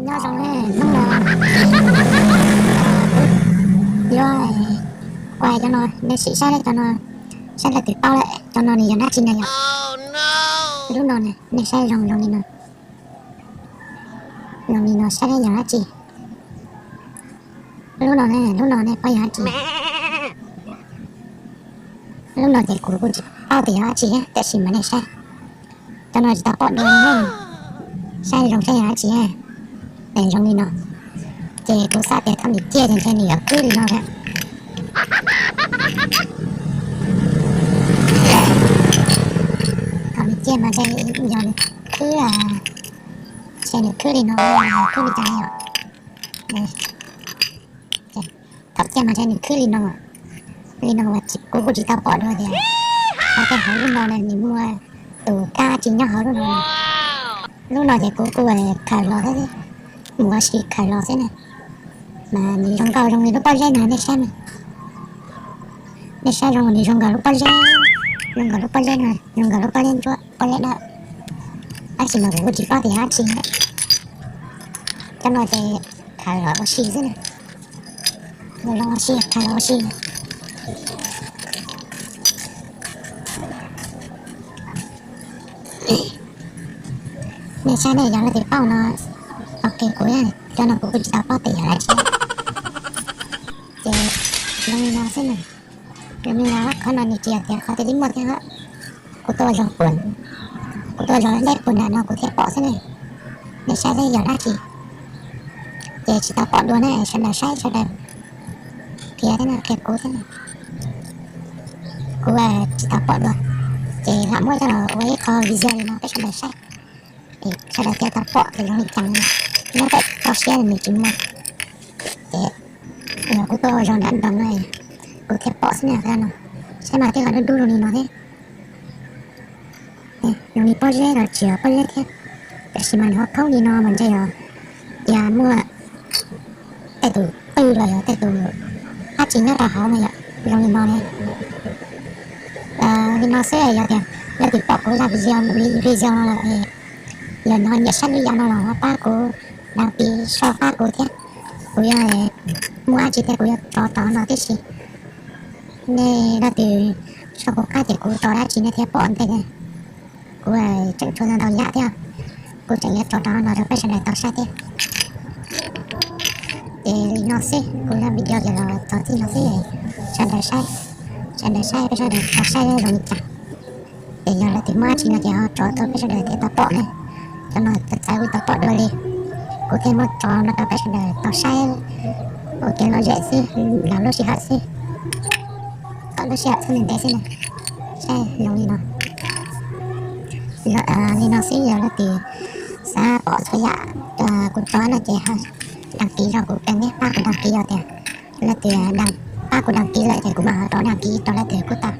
Nyob zoo ne, hnub no yuav ua cov no, nej sim saib cov no, saib leej twg paub lawm cov no nws yog dab tsi na yom. Lub no ne, nej saib zoo zoo li no, zoo li no saib yog dab tsi. Lub no ne, lub no nej paub yog dab tsi? Lub no ces kuv kuj tsis paub tias yog dab tsi, tab sis mas nej saib, cov no tsis tau pom dua ne, saib zoo saib yog dab tsi. Es zoo li no, ces kuv xav tias thaum nws ciaj ces ntshe nws yuav khwb li no thiab. Thaum nws ciaj mas ntshe yog nws khwb, ntshe nws khwb li no, khwb li cas yom. Thaum ciaj mas ntshe nws khwb li no, li no uas kuv kuj tsis tau pom dua tias hauv tej hauv lub no na nws muaj tus kab tsi nyob hauv lub no. Lub no ces kuv kuj khaws los thiab, mus ua si khaws los xwb na. Mas nws zoo nkauj zoo li lub pob zeb no nej saib na. Nej saib zoo, nws zoo nkaus lub pob zeb, zoo nkaus lub pob zeb no, zoo nkaus lub pob zeb ntsuab pob zeb dawb. Tab sis mas kuv kuj tsis paub tias yog dab tsi. Cov no ces khaws los ua si xwb na. Los ua si, khaws los ua si. Nej saib nej, yog leej twg paub no, ok kuv, cov no kuv kuj tsis tau paub tias yog dab tsi. Ces zoo li no xwb na. Zoo li no, qhov no nws tsis yog tias qhov tias twb muaj thiab. Kuv tuaj zog puag, kuv tuaj zog deb puag nram no kuv thiaj pom xwb ne. Nej saib saib yog dab tsi. Ces tsis tau pom dua ne, sawv daws saib sawv daws qhia thiab na, qhia kuv thiab na. Kuv tsis tau pom dua, ces lam muab coj los ua ib qho video li no peb sawv daws saib. Es sawv daws thiaj tau pom tias zoo li cas, nyob pem toj siab nws tsis muaj. Ces kuv tuaj zog nram nroog no, kuv thiaj pom xwb na no. Saib mas twb ho dub dub zoo li no thiab. Zoo li pob zeb los tsis yog pob zeb thiab, tab sis mas nws ho khoob li no mas ntshe yog cia muaj tej tus qwj los yog tej tus dab tsi nyob rau hauv no yom, zoo li no ne. Li no xwb, yog tias leej twg pom kuv zaj video, video no lawm, yog nws ho nyiam saib lub yam no los ho pab kuv đăng ký sau qab kuv thiab. Kuv yog muaj dab tsi thiab kuv yuav tso rau no tib si. Nej leej twg sau kuv qab ces kuv tso dab tsi nej thiaj pom ntej thiab. Kuv tseem tshuav ntau ntau yam thiab, kuv tseem yuav tso rau no rau peb sawv daws tau saib thiab. Ces li no xwb, kuv zaj video ces los txog txij no xwb. Sawv daws saib, sawv daws saib peb sawv daws tau saib zoo li cas. Ces yog leej twg muaj dab tsi no ces ho tso tuaj peb sawv daws thiaj tau pom ne. Cov no txawv txawv kuv tau pom dua li, kuv thiaj muab tso no rau peb sawv daws tau saib ua kev lom zem xwb, los lub sij hawm xwb, kom lub sij hawm txhob ntev xwb na. Saib zoo li no. Li no xwb, yog leej twg xav pom txhua yam kuv tso no ces đăng ký rau kuv kênh thiab pab kuv đăng ký, yog tias leej twg pab kuv đăng ký lawm ces kuv mam ho rov đăng ký rau leej twg kuj tau.